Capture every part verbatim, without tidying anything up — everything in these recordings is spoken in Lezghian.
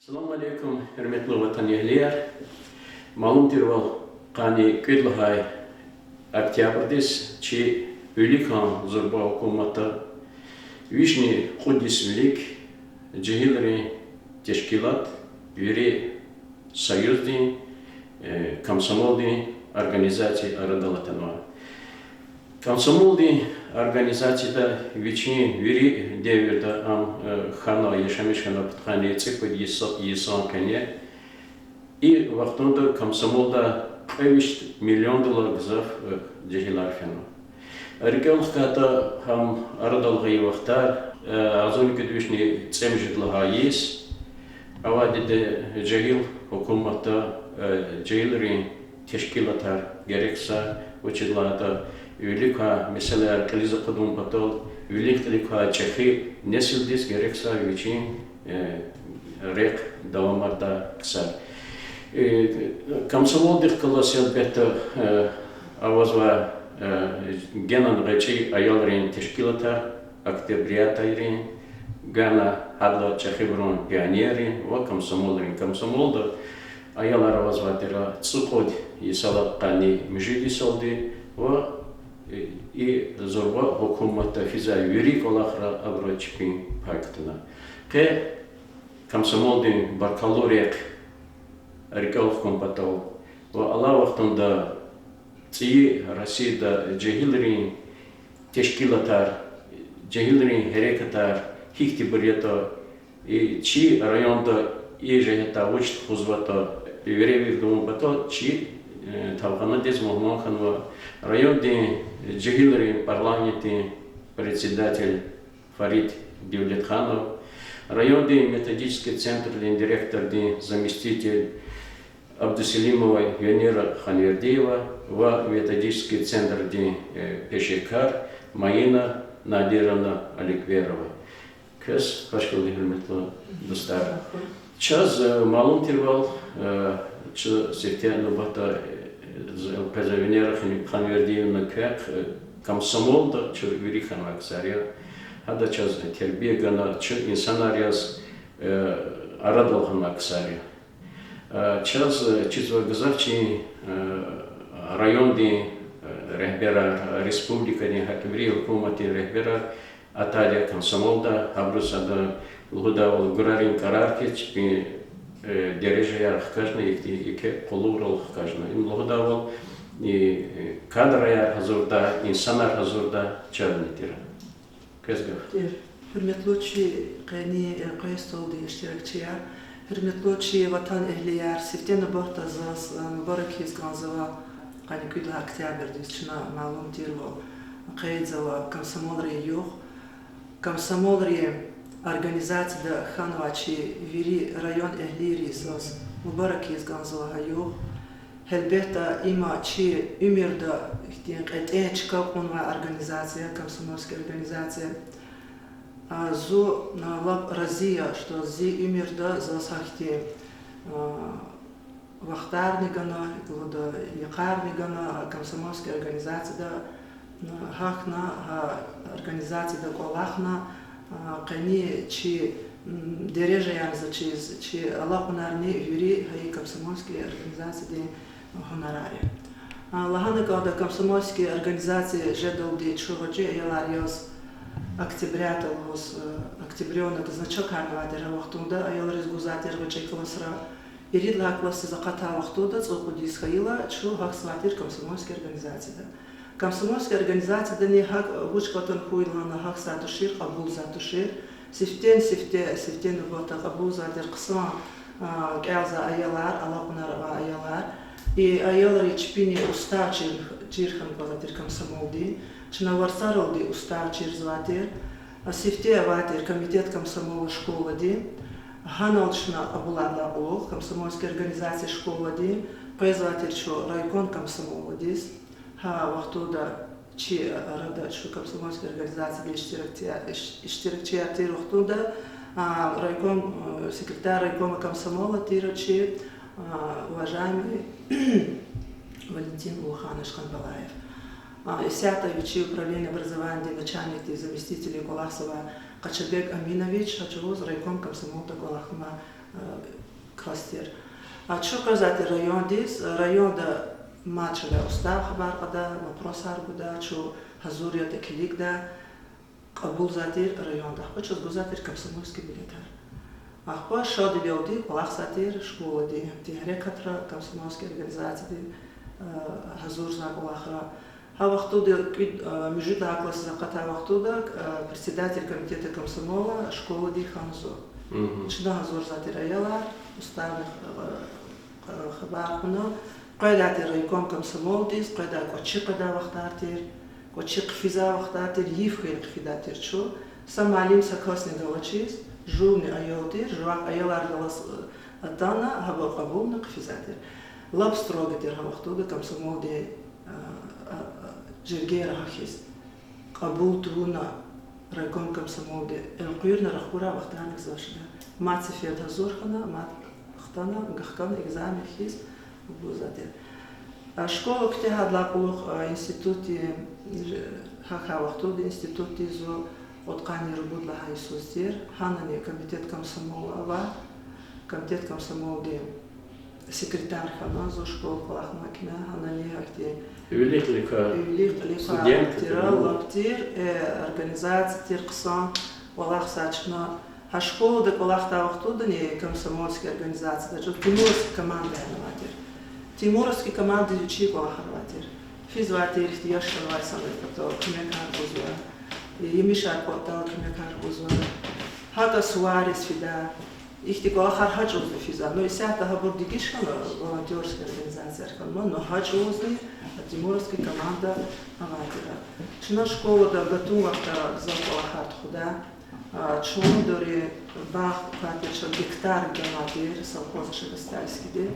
Салам алейкум, гьуьрметлу ватанэгьлияр! Малум тирвал, къанни кӀуьд лагьай октябрдиз чи виликан зурба гьукуматда вишни кьуд йис вилик жегьилрин тешкилат, вири союздин, э, комсомолдин организация арадал атанва. Комсомолдин организацияда вичин вири девирда ам, э, хьана, яшамиш хьана пудкъанни цӀикьвед йис-, йисан къене. И вахтунда комсомолда кьве виш миллиондалай гзаф, э, жегьилар фена. РикӀел хкатӀа, гьам арадал гъайи вахтар, э, агъзурни кӀуьд вишни цӀемуьжуьд лагьай йис, авайди жегьил гьукуматда, э, жегьилрин тешкилатар герек ксар, вучиз лагьайтӀа вилик квай месэлаяр кьилиз акъудун патал, вилик-кьилик квай чӀехи несилдиз герек ксар вичин, э, рехъ давамардай ксар. Э, комсомолдихъ галаз гьелбетда, э, авазва, э, генани гъвечӀи аялрин тешкилатар, октябрятайрин, гана гьадалай чӀехибурун пионеррин ва комсомолрин. Комсомолда аялар авазвай тир цӀукьуд йисалай къанни муьжуьд йисалди ва, э, и зурба гьукуматда физвай вири кӀвалахра абуру чпин пай кутуна. Къе комсомолдин баркаллу рехъ рикӀел хкун патал ва алай вахтунда цӀийи Россияда жегьилрин тешкилатар, жегьилрин гьерекатар гьихьтинбур ятӀа, и чи районда и жигьетдай вуч тухузватӀа, веревирд авун патал чи, э, тавгъанадиз мугьман хьанва райондин жегьилрин парламентдин председатель Фарид Девлетханов, райондин методический центрдин директордин заместитель Абдуселимова Венера Ханвердиева ва методический центрдин, э, пешекар Маина Надировна Аликверова. Квез хвашгелди, гьуьрметлу дустар. Чаз, э, малум тирвал, э, чаз сифте нубатда, э, з-, къвезва Венера Хан-, Ханвердиевна, квехъ, э, комсомолда чун вири хьанвай ксар я. Гьада чаз тербия гана, чун инсанар яз, э, арадал гъанвай ксар я. Э, чаз, э, чизва гзаф чи, э, райондин, э, регьберар, республикадин, гьакӀ вири гьукуматдин регьберар атайди я комсомолда, гьабуруз ада лугьудайвал гурарин кӀарар хьиз чпин, э, дережаяр хкажна, ихьтин еке къуллугърал хкажна. Им лугьудайвал, э, кадраяр гьазурдай, инсанар гьазурдай чарни тир. Квез гаф. Гьуьрметлу чи къенин, э, къе столдин иштиракчияр, гьуьрметлу чи ватанэгьлияр, сифте нубатда заз, э, мубарак ийиз кӀанзава къанни кӀуьд лагьай октябрдиз, чна малум тирвал къейдзава комсомолрин югъ. Комсомолрин организацияда хьанвай чи вири районэгьлийриз заз мубарак ийиз кӀанзава гьа югъ. Гьелбетда, им чи уьмуьрда ихьтин кьетӀен чка кьунвай организация, комсомольский организация. А, зун, а, лап рази я, что зи уьмуьрда заз гьахьтин, а, вахтарни гана, лугьуда, йикъарни гана, а комсомольский организацияда, а, гьахьна, а организацияда кӀвалахна, а, къенин чи, м, дережаяр заз чиз, чи алакьунарни вири гьа и комсомольский организациядин гьунарар я. А, лагьана кӀанда, комсомольский организация жедалди чун гъвечӀи аялар яз, октябрята лугьуз, э, октябрёнок значок гьарнавай тир а вахтунда, аялриз гузвай тир гъвечӀи классра. Ирид лагьай классдиз акъатай вахтунда, цӀукьуд йис хьайила, чун гьахьзавай тир комсомольский организацияда. Комсомольский организациядани гьакӀ вуч кӀватӀна хьуй лагьана гьахьзавай тушир, кьабулзавай тушир. Сифтени-сифте, сифте нубатда кьабулзавай тир хъсан, а, кӀелзавай аялар, алакьунар авай аялар. И аялри чпини устав чир, чир хьана кӀанзавай тир комсомолди. Чна варцаралди устав чирзавай тир. А, сифте авай тир комитет комсомола школади. Гьанал чна кьабулардай кьулухъ комсомольский организация школади къвезвай тир чун райком комсомоладиз. Гьа вахтунда чи арада чун комсомольский организацияда иштиракчи-, иш-, иштиракчияр тир вахтунда, а, райком, э, секретарь райкома комсомола тир чи, а, уважаемый Валентин Улуханович Ханбалаев. А, исятда вичи управление образованиядин начальникдин заместитель кӀвалахзавай Къачабек Аминович, гьа чӀавуз райком комсомолда кӀвалахнавай. Э, кас тир. А чун къвезвай тир райондиз, районда мад чавай устав хабар кьада, вопросар гуда, чун гьазур ятӀа килигда, кьабулзавай тир районда. Ахпа чаз гузвай тир комсомольский билетар. Ахпа шадвилелди кӀвалахзавай тир школади, гьерекатра, комсомольский организацияди, э, гьазурзавай кӀвалахра. Гьа вахтунда кӀуьд, э, муьжуьд лагьай классдиз акъатай вахтунда, э, председатель комитета комсомола школади хьана зун. Чна гьазурзавай тир аялар, уставни, э, хабар кьуна, къведай тир райком комсомолдиз, къведай, кӀвачи къведай вахтар тир, кӀвачи хъфизвай вахтар тир, йиф хьайила хъфидай тир чун. Са муаллим, са касни галачиз, жувни аял тир, жувахъ аялар галаз, э, атана, гьабур кьабулна хъфизвай тир. Лап строго тир гьа вахтунда комсомолди, э, э, э, жергейра гьахьиз. Кьабул тавуна райком комсомолди элкъуьрна рахура вахтарни гзаф жеда. Мад сеферда гьазур хьана, мад хтана, вахкана экзамен хьиз, гузвай тир. А школа куьтягьайдалай кьулухъ, а, институтди, ж-, гьа, гьа вахтунда институтдиз зун кьудкъанни ругуд лагьай йисуз тир, гьанани комитет комсомола ава, комитет комсомолдин секретарь хьана зун, школа кӀвалахнавай кьиле, гьанани гьахьтин вилик-кьилик, вилик-кьилик студент тир, лап тир, э, организация тир хъсан, кӀвалахзавай чна. Гьа школада кӀвалахдай вахтундани комсомольский организацияда чун Тимуровский команда янавай тир. Тимуровский командадиз вичин кӀвалахар авай тир. Физвай тир ихьтин яш хьанвай инсанрикай куьмекар гузва, емишар кӀватӀдайла куьмекар гузва. ГьакӀ сувариз фида. Ихьтин кӀвалахар гьа чӀавузни физва. Ну, исятда гьабур дегиш хьана, волонтёрский организацияр хьана, ну, гьа чӀавузни Тимуровский команда авай тир. Чна школада гатун вахтара гзаф кӀвалахар тухуда. А, чун дори багъ квай тир, чна гектар ганвай тир, совхоз Шагастайскийди.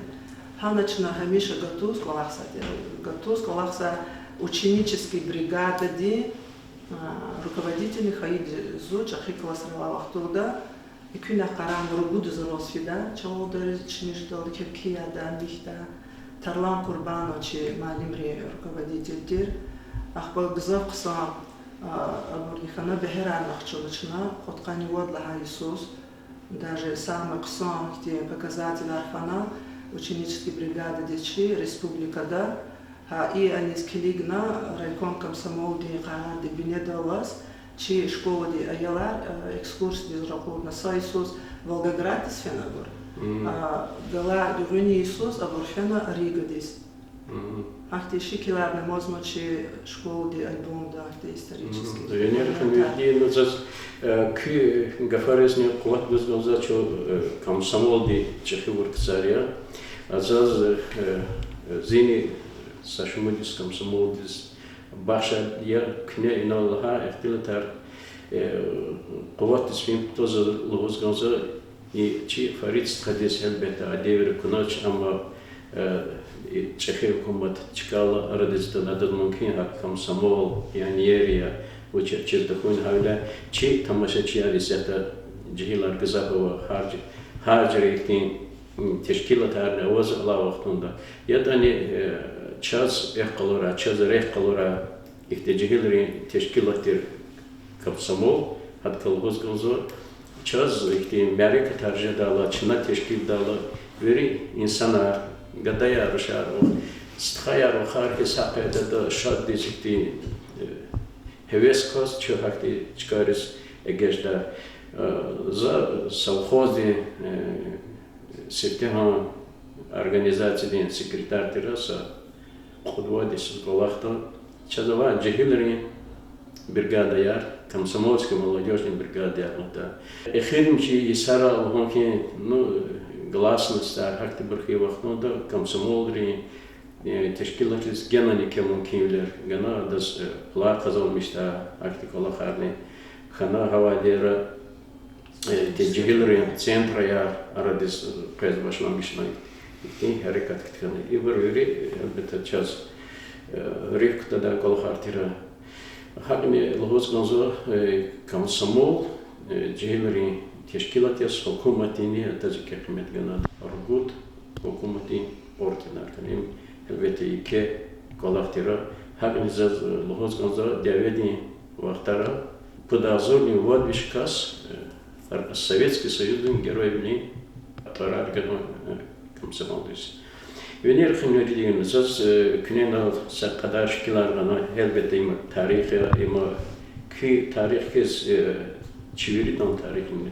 Гьана чна гьамиша гатуз кӀвалахзавай тир. Гатуз кӀвалахзавай ученический бригададин, а, руководительни хьайиди зун чӀехи классра авай вахтунда. Экуьнахъ къарагъна ругуд йисуз фида, чавалдариз чни жедалди киркияда, михьда, Тарлан Къурбанов чи муаллимрин руководитель тир. Ахпа гзаф хъсан, а, абурни хьана, бегьерарни ахчуна чна, кьудкъанни вад лагьай йисуз, даже самый хъсан ихьтин показательар хьана ученический бригададиз чи республикада. Гьа и аниз килигна райком комсомолдин къарардин бинедаллаз чи школадин аялар, э, экскурсиядиз ракъурна. Са йисуз Волгограддиз фена абур. А, галай гуьгъуьнин йисуз абур фена Ригадиз. Гьахьтин шикиларни амазма чи школадин альбомда, гьахьтин исторический. Венера Ханвидиевна, заз, э, куь гафаризни къуват гуз кӀанзава, чун, э, комсомолдин чӀехи вурксар я. А заз, э, зини са шумуд йис комсомолдиз бахшад я, куьне инал лагьай ихтилатар, э, къуватдиз фин патал заз лугьуз кӀанзава, и чи Фарид стхадиз, гьелбетда, а девир акунач, амма, э, и чӀехи гьукумат чкайла арадиз атана, адаз мумкин я гьакӀ комсомол, пионерия, вучиз чир тахьуй гьавиляй, чи тамашачияр исятда жегьилар гзаф ава, гьар жу-, гьар жуьре ихьтин, м, тешкилатарни аваз алай вахтунда. ЯтӀани, э, чаз эхь къалурай, чаз рехъ къалурай ихьтин жегьилрин тешкилат тир комсомол, гьадакай лугьуз кӀанзава, чаз ихьтин мярекатар жедайла, чна тешкилдайла, вири инсанар, гадаяр, рушар, стхаяр, вахар хьиз, гьа къайдада шаддиз ихьтин, э, гьевес кваз чун гьахьтин чкайриз эгечӀда. Э, за совхоздин, э, сифтегьан организациядин секретарь тир, са кьуд-вад йисуз кӀвалахда. Чаз авай жегьилрин бригадаяр, комсомольский молодёжный бригадаяр лугьуда. Эхиримжи йисара лугьун хьи, ну, гласностьар, гьахьтинбур хьайи вахтунда комсомолрин, э, тешкилатриз генани еке мумкинвилер гана, адаз, э, пулар къазанмишдай, гьахьтин кӀвалахарни хьана, гьавайдера, э, те жегьилрин центраяр арадиз, э, къвез башламишна, ихьтин гьерекат хьана. Ибур вири, гьелбетда, чаз, э, рикӀ кутадай кӀвалахар тир. Гьакӏни лугьуз кӏанзава, э, комсомол, э, жегьилрин тешкилат яз гьукуматдини адаз еке къимет гана, ругуд гьукуматдин орденар гана. Им, гьелбетда, еке кӏвалах тир. Гьакӏни заз, э, лугьуз кӏанзава, дяведин вахтара пуд агъзурни вад виш кас, э, Советский Союздин Геройвилин тӀварар гана, э, комсомолдиз. Венера Хайрудиновна, заз, э, куьне инал са кьадар шикилар гъана, гьелбетда, им тарих я, им куь тарих хьиз, э, чи виридан тарих я.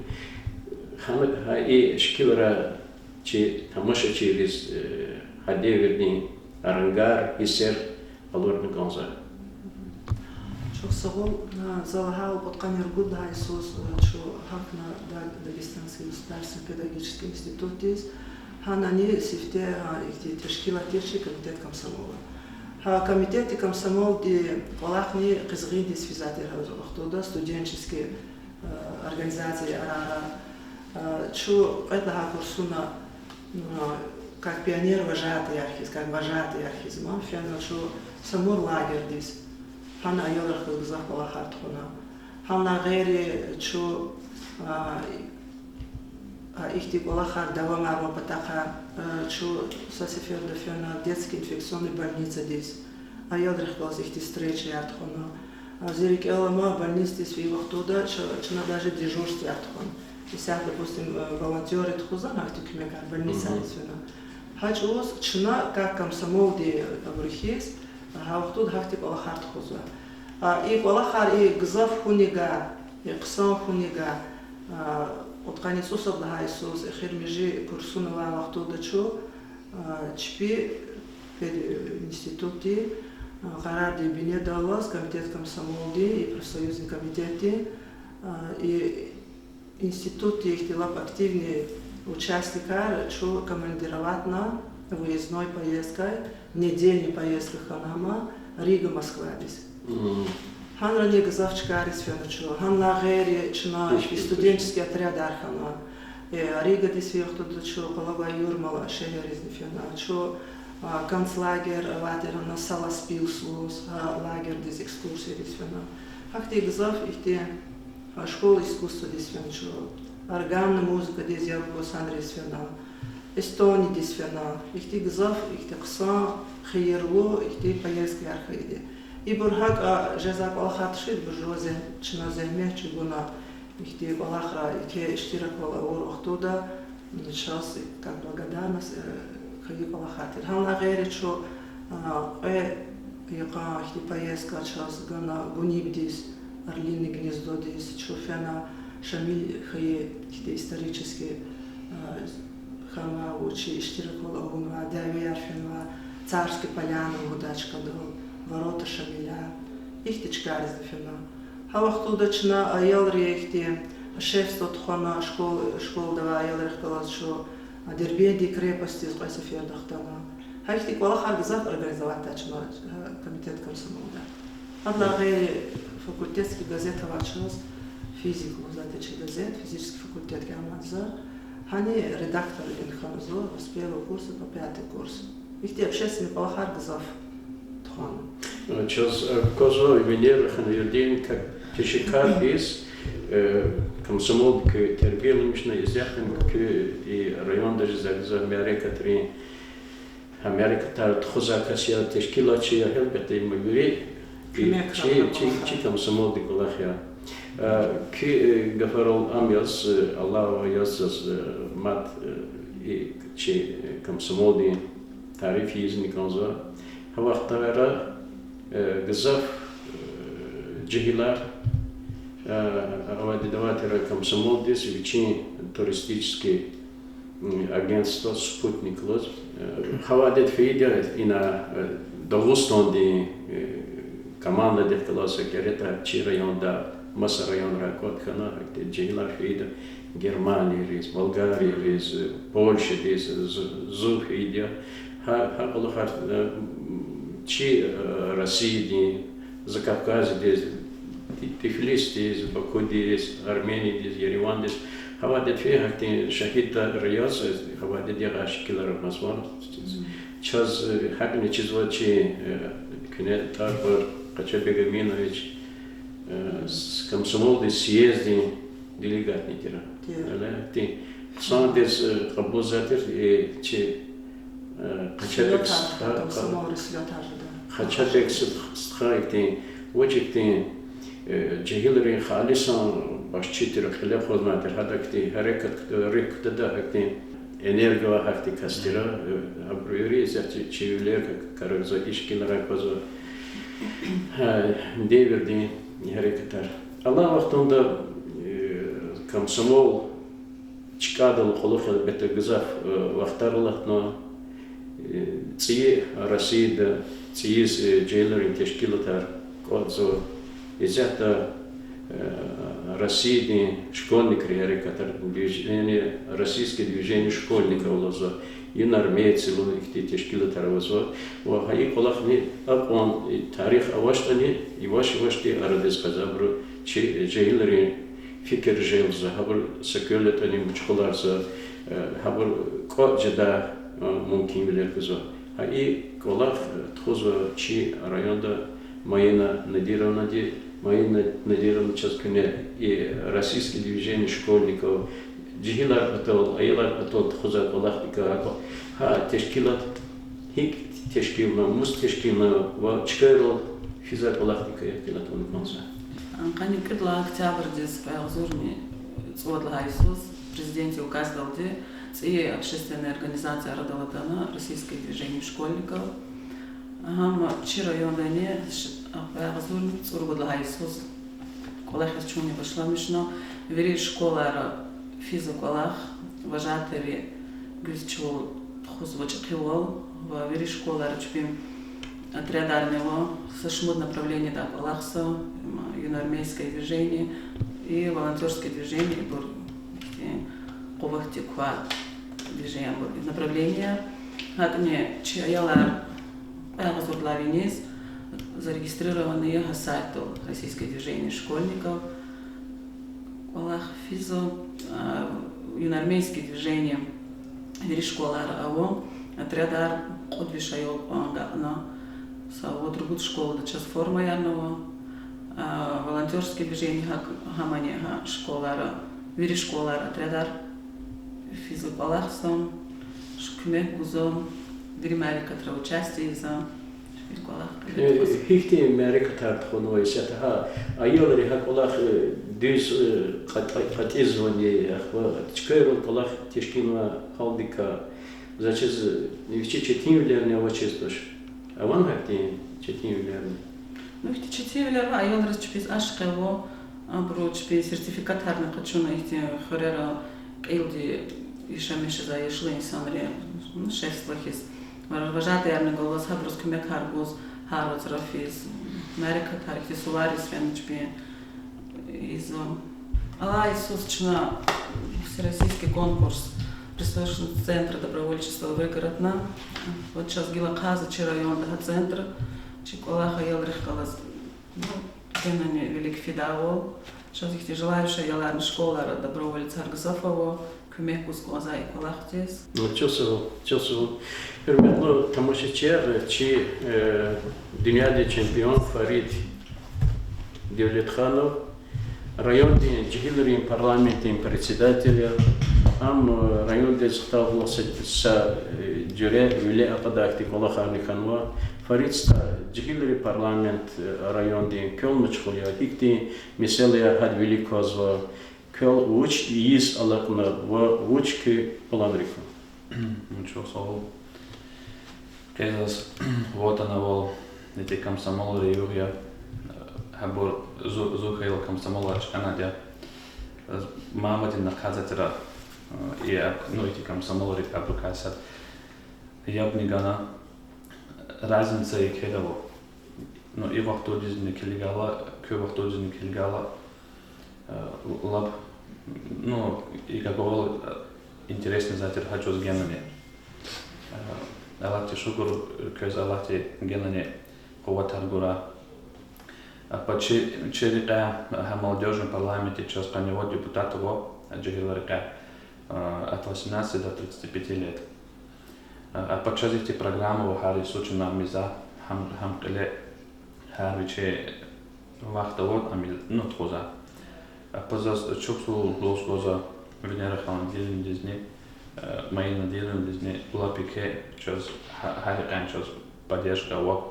Гьана, гьа и шикилра чи тамашачийриз, э, гьа девирдин арангар, гьиссер къалурна кӀанзава. Чухсагъул, а, за лагьайвал, пудкъанни ругуд лагьай йисуз, а, чун гьахьна Даг-, Дагестанский государственный педагогический институтдиз, гьанани сифте, а, ихьтин тешкилат тир чи комитет комсомола. Гьа комитетди комсомолди кӀвалахни къизгъиндиз физвай тир гьа вахтунда, студенческий, а, организация арара. А, чун кьвед лагьай курсуна, а, как пионер-вожатыйяр хьиз, как вожатыйяр хьиз ма фена чун Самур лагердиз. Гьана аялрихъ галаз гзаф кӀвалахар тухвана. Гьанлай гъейри чун, а, а, ихьтин кӀвалахар давамарун патахъай, а, чун са сеферда фена детский инфекционный больницадиз. Аялрихъ галаз ихьтин встречаяр тухвана. А, зи рикӀел алама, больницадиз фейи вахтунда ча-, чна даже дежурствояр тухвана. Исятда, допустим, э, волонтёрри тухузвани гьахьтин куьмекар больницадиз фена. Гьа чӀавуз чна, как комсомолди, абуру хьиз, гьа вахтунда гьахьтин кӀвалахар тухузва. А, и кӀвалахар, и гзаф хьунивай, и хъсан хьунивай, а, пудкъанни цӀусад лагьай йисуз, эхиримжи курсуна авай вахтунда чун, а, чпи пединститутди, а, къарардин бинедаллаз комитет комсомолди и профсоюзный комитетди, а, и институтдин ихьтин лап активный участникар чун командироватьна выездной поездкой, недельный поездка хьана ма Рига, Москвадиз. Гьанрани гзаф чкайриз фена чун. Гьанлай гъейри чна студенческий отрядар хьана. Э, Ригадиз фейи вахтунда чун къвалав авай Юрмала шегьерризни фена. Чун, а, концлагерь авай тир, гьана Солоспилс лугьуз, гьа лагердиз экскурсийриз фена. Гьахьтин гзаф ихьтин, а, школа искусстводиз фена чун. Органная музыкадиз яб гуз гьанриз фена. Эстониядиз фена. Ихьтин гзаф, ихьтин хъсан, хийирлу, ихьтин поездкаяр хьайиди. Ибур гьакӀ, а, жезвай кӀвалахар тушир, ибур жува зегь-, чна зегьмет чӀугуна, ихьтин кӀвалахра еке иштираквал авур вахтунда, м, чаз как благодарность, э, хьайи кӀвалахар тир. Гьанлай гъейри чун, а, кьве йикъан ихьтин поездка чаз гана Гунибдиз, Орлиное гнездодиз, чун фена Шамиль хьайи ихьтин исторический, а, хьанвай, вучиз иштираквал авунвай, дявеяр фенвай, Царская Поляна лугьудай чкадал, ворота Шамиля, ихьтин чкайризни фена. Гьа вахтунда чна аялри ихьтин шефство тухвана школ-, школада авай аялрихъ галаз чун Дербентдин крепостдиз кьве сеферда хтана. Гьа ихьтин кӀвалахар гзаф организоватьдай чна, гьа комитет комсомолда. Гьадалай гъейри факультетский газет авай чаз, «Физик» лугьузвай тир чи газет, физический факультетдин амаза. Гьана редактордин хьана зун с первого курса по пятый курс. Ихьтин общественный кӀвалахар гзаф тухвана. Чаз, э, квазва Венера Хайрудиновна, как тешекар хьиз, э, комсомолди куьн тербияламишна, исятда куьн и районда жезвай гзаф мярекатрин, гьа мярекатар тухузвай кас я, тешкилатчи я, гьелбетда, им вири чи, чи, чи комсомолдин кӀвалах я. Э, куь, э, гафарал ам яз, э, алава яз, яз, э, мад, э, и чи, э, комсомолдин тариф ийизни кӀанзава. Гьа вахтара, э, гзаф, э, жегьилар, э, авайди-давайтир комсомолдиз вичин туристический, м, агентство «Спутник» лугьуз. Э, гьа вахтунда фейиди я ина, э, Дагъустандин, э, командадихъ галаз са керетер чи районда, маса районрай кӀватӀ хьана, жегьилар фейиди я Германийриз, Болгарийриз, Польшадиз, з-, зун фейиди я. Гьа, гьа кӀвалахар, э, чи, э, Россиядин, Закавказьядиз, Ти-, Тифлисдиз, Бакудиз, Армениядиз, Еревандиз. Гьа вахтунда фейи гьахьтин шагьиддин яз, гьа вахтунда ягъай шикилар амазва. Чаз, э, гьакӀни чизва чи, э, куьне тӀвар гвай Къачабег Аминович, э, с-, комсомолдин съезддин делегатни тир. Гьеле, хьтин хъсандиз, э, кьабулзавай тир, э, чи, э, Къачабег стха, Къачабег стха ихьтин, вуч ихьтин, э, жегьилрин халисан башчи тир, кьиле акъвазнавай тир, гьадахъ ихьтин гьерекат кутада, рикӀ кутада, гьахьтин Энергия ва гьахьтин кас тир, э, абуру вири исятда чи вилер кар-, карарзава, ишкилрай аквазва. Гьа, девирдин гьерекатар. Алай вахтунда, э, комсомол чкадал кьулухъ гьелбетда гзаф, э, вахтар алатна, э, цӀийи Россияда, цӀийи, э, жегьилрин тешкилатар кӀватӀзава. Исятда, э, Россиядин школьникрин гьерекатар, движ-, яни Российское движение школьников лугьузва, юнармейцы лугьун, ихьтин тешкилатар авазва. Ва гьа и кӀвалахни акьван, и тарих авачтӀани, яваш-явашди арадиз къвезва абуру, чи жегьилрин фикир желзава, гьабур са квел ятӀани мучхуларзава, э, гьабур кӀватӀ жедай, э, мумкинвилер гузва. Гьа и кӀвалах, э, тухузва чи районда Маина Надировнади, Маина Надировна чаз куьне, и Российское движение школьников, жегьилар патал, аялар патал тухузвай кӀвалахдикай, гьа тешкилат гьикӀ тешкилна, мус тешкилна ва чкайрал физвай кӀвалахдикай ихтилат авуна кӀанзава. Къанни кӀуьд лагьай октябрдиз, кьве агъзурни цӀувад лагьай йисуз, президентдин указдалди цӀийи общественный организация арадал атана, Российское движение школьников. Гьам чи райондани ш-, кьве агъзурни цӀуругуд лагьай йисуз кӀвалахиз чунни башламишна, вири школайра физва кӀвалах, вожатыйри гуьзчивал тухузва чӀехивал, ва вири школайра чпин отрядарни ава, са шумуд направлениедай кӀвалахзава, м, юнармейское движение и волонтёрское движение, ибур ихьтин къуватдик квай движение, направление. ГьакӀни чи аялар кьве агъзурдалай виниз зарегистрированный я гьа сайтдал Российское движение школьников. КӀвалах физва, а, юнармейское движение вири школайра ава, отрядар кьуд виш аял кьван агакьна, са вад-ругуд школада чаз формаярни ава, а, волонтёрское движение гьак-, гьамани гьа школайра, вири школайра отрядар физва кӀвалахзава, ш-, куьмек гузва, вири мярекатра участие ийизва, вири кӀвалах къе тухузва. Гьихьтин мярекатар тухунва исятда гьа аялри гьа кӀвалах, э, дуьз, э, кьат-, кьатӀизвани, ахпа чкайрал кӀвалах тешкилнавай гьалдикай, заз чиз, э, вичиз четинвилерни авачиз туш. Авани гьахьтин четинвилерни? Ну, ихьтин четинвилер ава, аялриз чпиз ашкъи ава, абуру чпин сертификатарни къачуна ихьтин хуьрера, кьилди яшамиш жезвай яшлу инсанри, ну, шефство хьиз. Ва вожатыйарни галаз гьабуруз куьмекар гуз, гьар вацра физ, мярекатар, ихьтин сувар ийиз фена чпин ийизва. Алай йисуз чна всероссийский конкурс престижный центр добровольчества выигратна. Вот чаз гила ахъайзава чи районда гьа центр, чи кӀвалах аялрихъ галаз, ну, генани вилик фидайвал. Чаз ихьтин желающие аяларни школайра доброволецар гзаф ава, куьмек гуз кӀанзавай и кӀвалахдиз. Чухсагъул, чухсагъул. Гьуьрметлу тамашачияр, чи, э, дуьньядин чемпион Фарид Девлетханов, райондин жегьилрин парламентдин председатель я. Ам, э, райондиз хталгъла са, са, э, жуьре виле акьадай ихьтин кӀвалахарни хьанва. Фарид стха, жегьилрин парламент, э, райондин квел машгъул я, гьихьтин месэлаяр гьада вилик квазва, квел вуч ийиз алакьна ва вуч куь планрик ква? Чухсагъул. Къе заз ватанвал, ити комсомолри югъ я, гьабур зу-, зун хьайила комсомолра чкӀанвайди я. Мамадин нахъ хъазатра, и аб-, ну, ити комсомолрик абурукай сад ябни гана, разница еке ава. Ну, и вахтундизни килигайла, куь вахтундизни килигайла, лап, ну, и глагол интересный затир гьа чӀавуз генани. Аллагьдиз шукур, квез Аллагьди генани къуватар гурай. Ахпа чи, чи рекьяй, гьа молодёжный парламентди чаз къанни вад депутат ава, жегьилрин рекьяй, от восемнадцати до тридцати пяти лет. Ахпа чаз ихьтин программа ава, гьар йисуз чна ам ийизва, гьам, гьам кьиле гьар вичин вахт авуртӀа ам ийиз, ну, тухузва. Ахпа заз чухсагъул лугьуз кӀанзава Венера Халанидиновнадизни, Майя Надировнадизни, лап еке чаз, гьа-, гьар рекьяй чаз поддержка ава,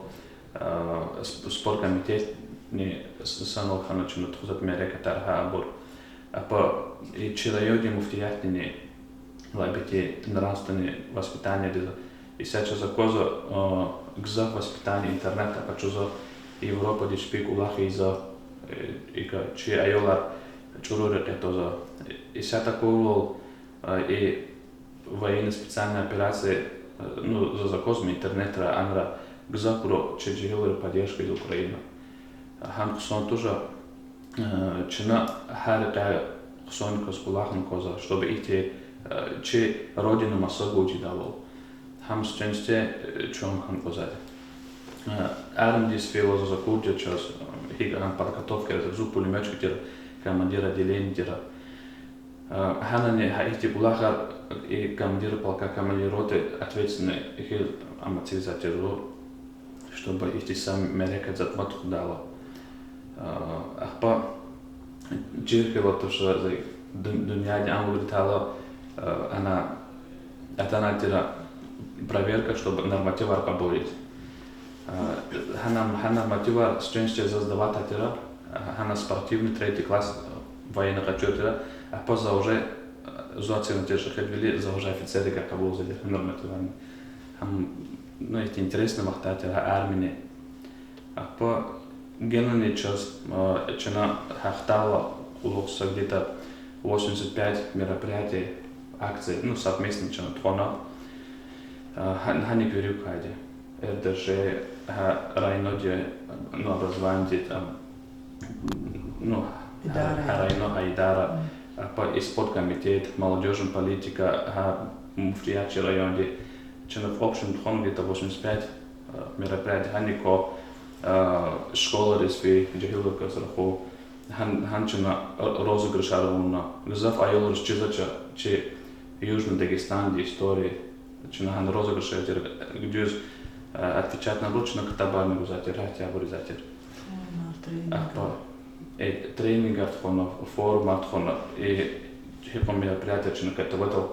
сп-, спорткомитетни с-, санал хьана чна тухузвай мярекатар гьа абур. Ахпа и чи райондин муфтиятдини лабити нравственный воспитаниедиз. Исятда чаз аквазва, э, гзаф воспитание интернетда къачузва, Европадиз чпи кӀвалах ийизва, э, икӀ чи аялар чӀуру рекье твазва. Исятда акурвал, э, и военно-специальная операция, э, ну, заз аквазма интернетра, анра гзафбуру чи жегьилри поддержка ийизва Украина. Гьам хъсан туш я, э, чна гьар рекьяй хъсанни кваз кӀвалахни квазва, чтобы ихьтин, э, чи родина маса гуз жедайвал. Гьам сценсте, э, чун гьам квазва. Э, армиядиз фейила заз акурди я чаз, э, гьикӀ гьам подготовка яз, зун пулемётчик тир, командир отделения тир. Э, гьанани гьа ихьтин кӀвалахар, и командир полка, командир роты ответственный хьиз ам эцигзавай тир зун, чтобы ихьтин са мярекат затӀ мад тухудайла. Э, ахпа чир хьайила туш за, за дун-, дуьньядин ам вугритайла, э, ана атанай тир проверка, чтобы нормативар кьабул ийиз. Э, гьана, гьа нормативар сценсте заз даватай тир, э, гьана спортивный третий класс, э, военный къачур тир, ахпа за уже, э, зун эцигна тир шехидвили, за уже офицервиликай кьабулзавай тир нормативарни. Гьам, ну, ихьтин интересный вахтар тир гьа армияни. Ахпа генани чаз, э, чна гьахьдайла кьулухъ са где-то восемьдесят пять мероприятий, акций, ну, совместно чна тухвана. Э, гьа-, гьаник вири квайди. РДЖ, гьа районди, ну, образованиеди, там, ну, гьа, гьа район, гьа идара, ахпа и спорткомитет, молодёжная политика, гьа муфтият чи районди. Чна в общем тухвана где-то восемьдесят пять, э, мероприятий, гьаник квай, э, школайриз фейи жегьилрикай рахуй, гьан-, гьана чна розыгрышар авуна. Гзаф аялриз чизвач чи Южный Дагестандин история. Чна гьана розыгрышар тир, дуьз, э, отвечатьнавайбур чна ктабарни гузвай тир, гьахьтинбур ийизвай тир. Ахпа, э, тренингар тухвана, форумар тухвана, и гьикьван мероприятияр чна готовитьна,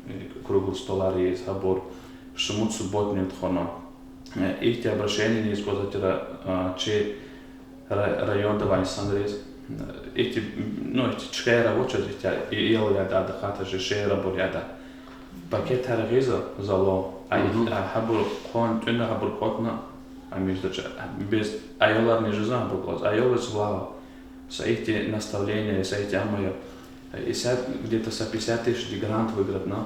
э, круглый столар ийиз, гьабур, шумуд субботник тухвана. Э, ихьтин обращенияни ийиз кӀанзавай тир, э, чи ра-, районда авай инсанриз. Э, ихьтин, ну, ихьтин чкаяр авач, ихьтин и-, ил яда, адахъ хьайитӀа, шейэр абур яда. Пакетар гъизва залан, а, гьабур хъвана тӀуьна, гьабур кӀватӀна, ам ийизвач, бес аяларни жезва гьабур галаз, аялриз влагь, са ихьтин наставление, са ихьтин ам ая. Исятда где-то са пятьдесят тысячди грант выигратьна,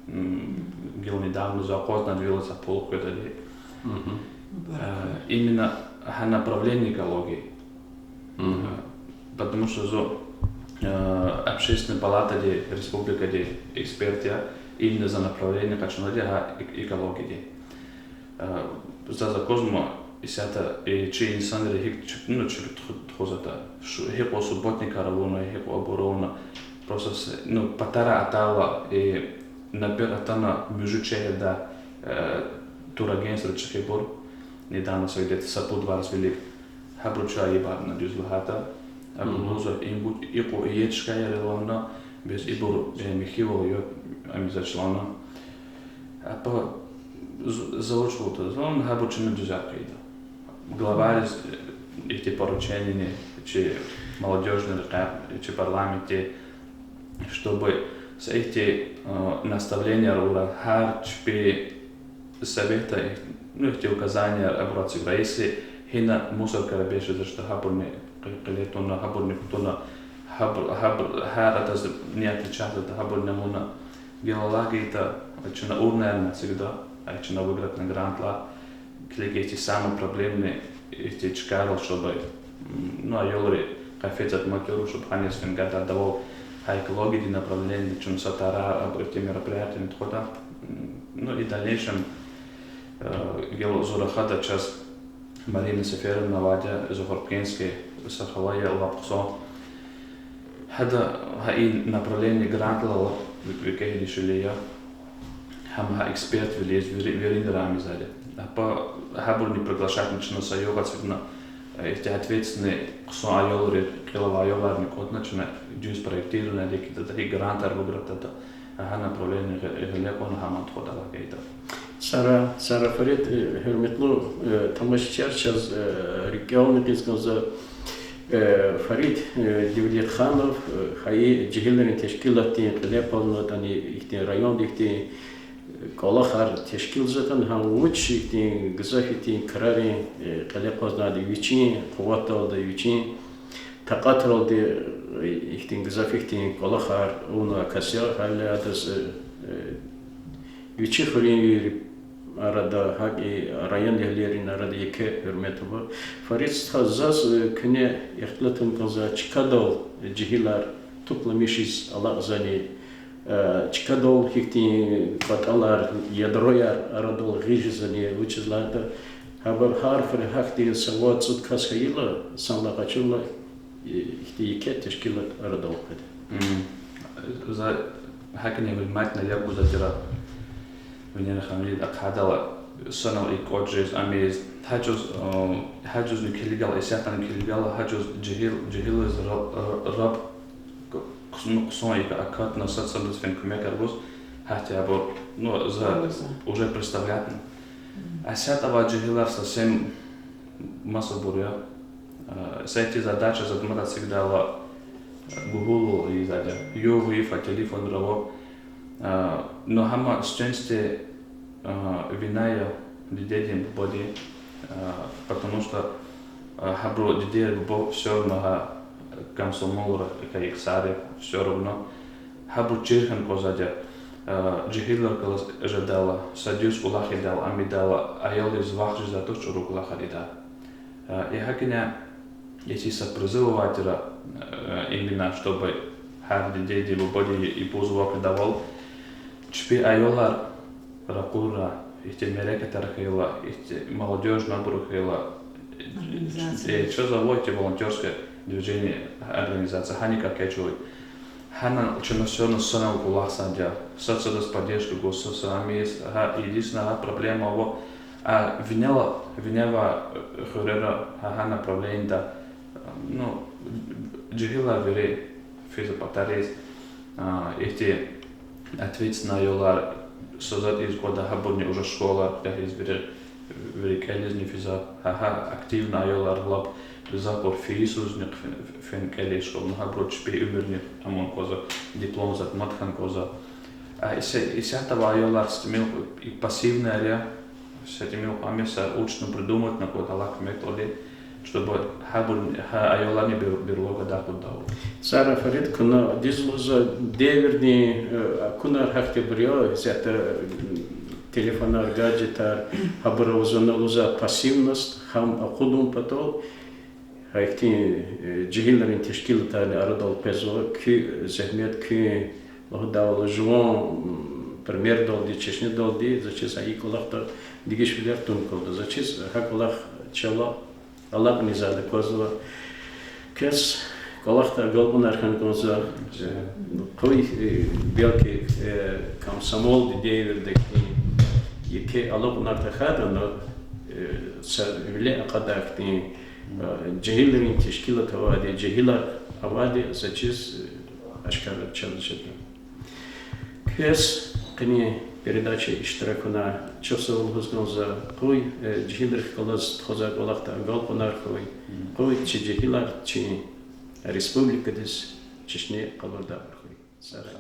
гила недавно за акъвазнавайвиляй са пул хкведалди. Э, именно гьа направление экологии. Потому что зун, э, Общественной палатади республикади эксперт я, именно за направление къачунвайди я гьа эк-, экологияди. Э, заз аквазма исятда, э, чи инсанри гьикӀ чп-, ну, чпи туху-, тухузватӀа, шу-, гьикьван субботникар авуна, гьикьван абур авуна. Просто с-, ну, патара атайла, э, например, атана муьжуьд шегьерда, э, турагентствода чӀехибур, недавно са где-то са пуд варз вилик, гьабуру чун айибарна, дуьз лагьайтӀа. Абуру лугьузва, им бу-, икьван иер чкаяр я лагьана, бес ибур, э, михьивал я, ам ийизвач лагьана. Ахпа з-, за вуч лугьуда, за лагьана, гьабур чна дуьзар хъийида. Главайриз, э, ихьтин поручениени чи молодёжныйрикай, чи парламентди, чтобы са ихьтин, э, наставленияр авурай, гьар чпи советда, ну, ихьтин указанияр абур эцигда, если гьина мусоркаяр бес жезвач, гьабурни къе-, къеле туна, гьабурни кутуна, гьабур, гьабур, гьар адаз не отвечатьзаватӀа, гьабурни амуна. Гила лагьайтӀа, чна урнаяр эцигда, а чна выигратьна грантлар, килиг, ихьтин самый проблемный ихьтин чкайрал, чтобы, м, ну, аялри къе физватӀа, мад чӀуру, чтобы гьаниз фин гада давал, гьа экологиядин направлениеди чун са тарар абур, ихьтин мероприятиени тухуда. М, ну, и дальнейшем, э, гила зун рахада чаз Марина Сеферовна авайди я, Зугьуркентский, са хала я лап хъсан. Гьада гьа и направление грантлал викӀегьди шили я. Гьам гьа экспертвилиз вири-, виринра ам ийизвайди я. Ахпа гьабурни приглашатьна чна са югъ эцигна, э, ихьтин ответственный хъсан аялри, кьилавай аяларни кӀватӀна, чна дуьз проектирование рикӀида, гьи грантар выигратьда, гьа направление гъи-, гъиле кьуна, гьаман тухуда лагьайтӀа. Сара, Сара Фарид, э, гьуьрметлу, э, тамашачияр, чаз, э, рикӀелни къиз кӀанзава, Э, Фарид, э, Девлетханов, э, гьа и жегьилрин тешкилатдин кьиле акъвазнаватӀани, ихьтин районда ихьтин, э, кӀвалахар тешкилзаватӀани, гьам вуч ихьтин гзаф ихьтин крарин, э, кьиле акъвазнавайди, вичин къуватдалди, вичин такьатралди, э, ихьтин гзаф ихьтин кӀвалахар авунвай кас я, гьавиляй адаз, э, э, вичи хуьруьнвийрин арада, гьакӀ и райондин эгьлийрин арада еке гьуьрмет ава. Фарид стха, заз, э, куьне ихтилат авун кӀанзавай, чкадал жегьилар тупламишиз алакьзавани, э, чкадал гьихьтин кӀватӀалар, ядрояр арадал гъиз жезвани, вучиз лагьайтӀа гьабур гьар хуьре гьахьтин са вад-цӀуд кас хьайила, санлай къачурла, э, ихьтин еке тешкилат арадал къведа. За гьакӀни внимательно яб гузвай тир, Венера Хамидовна, ахъайдалди санал и кӀватӀ жез, ам ийиз, гьа чӀавуз, э, гьа чӀавузни килигайла, исятдани килигайла, гьа чӀавуз жегьил, жегьилриз ра-, ра-, раб хъсан, хъсан икӀ акатна, сад садаз фена куьмекар гуз, гьахьтин абур, ну, за уже представлятна. Исятда авай жегьилар совсем масабур я. Э, са ихьтин задача заз мад эцигдайла, э, гуьгьуьлал ийизвайди я. Югъ-йиф, телефонра ава. Э, ну, гьам сифтени, э, вина я дидедин, бубадин, э, потому что, э, гьабуру дидеяр, бубаяр всё равно гьа комсомолра, как и ксари, всё равно. Гьабур чир хьана кӀанзавайди я, э, жегьилрихъ галаз жедайла, сад-дуьз кӀвалах ийидайла, ам ийидайла, аялриз вахт жезвайди туш чӀуру кӀвалахар ийидай. Э, и гьакӀни, если са призыв авай тир, э, именно чтобы гьар дидеди, бубади йибур вахт жедайвал, чпи аялар ракъурла, ихьтин мярекатар хьайила, ихьтин молодёжь набур хьайила, э, чаз ава ихьтин волонтёрское движение, организация, гьаник экечӀ авай. Гьана чна всё равно санал кӀвалахзавайди я, сад садаз поддержка гуз, са, са, ам ийиз, гьа, единственное, гьа проблема ава, а винел, винел авай, э, хуьрера гьа, гьа направлениеда, ну, жегьилар вири физва патариз, а, ихьтин ответственный аялар, са затӀ ийиз кӀанда, гьабурни уже школайра куьтягьиз вири, вири кӀелизни физва, гьа, гьа активный аялар, лап гзафбур фейи йисузни фен-, фена кӀелиз школа, ну, гьабуру чпи уьмуьрни тамам кӀанзава, диплом затӀ мад хьана кӀанзава. А исе-, исятда авай аялар са тӀимил и пассивныйяр я, са тӀимил кьван месяц учно придумать авуна кӀанда, Аллагьдин куьмекдалди, чтобы гьабур, гьа аяларни бер-, берло гада кьурдайвал. Сара, Фарид, куьне дуьз лугьузва, девирдин, э, акунар гьахьтинбур я, исятда, м, телефонар, гаджетар, гьабур ава, зун лугьузва, пассивность, гьам акъудун патал, гьа ихьтин, э, жегьилрин тешкилатарни арадал къвезва, куь зегьмет, куь, лугьудайвал, жуван, м, примердалди, чешнедалди, заз чиз гьа и кӀвалахда дегишвилер тун кӀанда. Заз чиз гьа кӀвалах чал алакьнавайди аквазва. Квез кӀвалахда агалкьунар хьана кӀанзава. Къуй, э, белки, э, комсомолдин девирда ихьтин еке алакьунар тахьайтӀа, но, э, са виле акъадай ихьтин, э, жегьилрин тешкилат авайди, жегьилар авайди, заз чиз, э, ашкара чаз жеда. Квез къенин передачада иштирак авуна чухсагъул лугьуз кӀанзава. Къуй, э, жегьилрихъ галаз тухузвай кӀвалахда агалкьунар хьуй. Къуй чи жегьилар чи республикадиз, Чечне къалурдайбур хьуй. Сагърай.